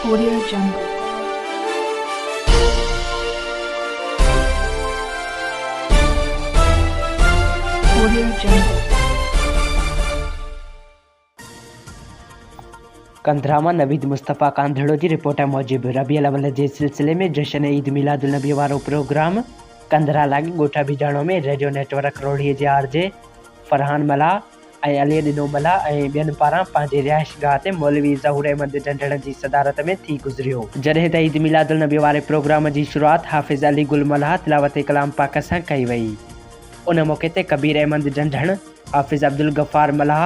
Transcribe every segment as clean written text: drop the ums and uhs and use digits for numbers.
Audio Jungle. Audio Jungle. Kandhra مان نويد مصطفيٰ ڪانڌڙو جي report موجب ربيع الاول جي سلسلي ۾ جشن عيد ميلاد النبي وارو پروگرام ڪنڌرا لاڳ ڳوٺ ابيجاڻو ۾ ريڊيو نيٽ ورڪ روهڙي جي آر جي فرحان ملاح ۽ علي ڏنو ملاح ۽ ٻين پاران پنهنجي رهائشگاهه تي مولوي ظهور احمد ڍنڍڻ جي صدارت ۾ ٿي گذريو. جڏهن ته عيد ميلاد النبي واري پروگرام جي شروعات حافظ علي گل ملاح تلاوت ڪلام پاڪ سان ڪئي وئي. ان موقعي تي ڪبير احمد ڍنڍڻ، حافظ عبدالغفار ملاح،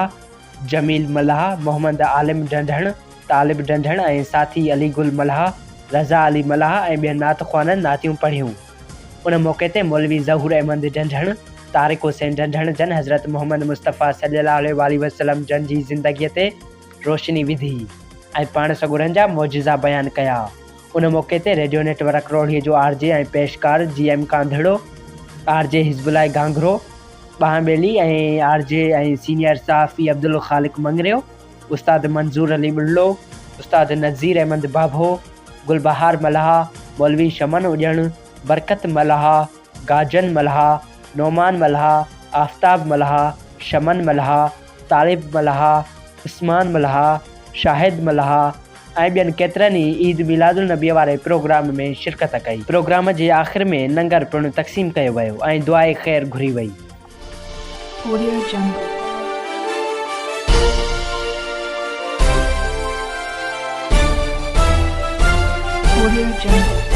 جميل ملاح، محمد عالم ڍنڍڻ، طالب ڍنڍڻ ۽ ساٿي علي گل ملاح، رضا علي ملاح ۽ ٻين نعت خوانن نعتيون پڙهيون. ان موقعي تي مولوي ظهور احمد ڍنڍڻ، طارق حسين ڍنڍڻ جن حضرت محمد مصطفيٰ صلي الله عليه واٰله وسلم جن جي زندگيء تي روشني وڌي ۽ پاڻ سڳورن جا معجزا بيان ڪيا. ان موقعي تي ريڊيو نيٽ ورڪ روهڙي جو آر جي ۽ پيشڪار جي ايم ڪانڌڙو، آر جي حزب الله گهانگهرو، ٻانهن ٻيلي ۽ آر جي ۽ سينيئر صحافي عبدالخالق مڱريو، استاد منظور علي ٻرڙو، استاد نذير احمد ڀاڀو، گلبهار ملاح، مولوي شمن اڄڻ، برڪت ملاح، گاجن ملاح، نعمان ملاح، آفتاب ملاح، شمن ملاح، طالب ملاح، عثمان ملاح، شاهد ملاح ۽ ٻين ڪيترن ئي عيد ميلادالنبيء واري پروگرام ۾ شرڪت ڪئي. پروگرام جي آخر ۾ ننگر پڻ تقسيم ڪيو ويو ۽ دعاء خير گهري وئي. Audio Jungle. Audio Jungle.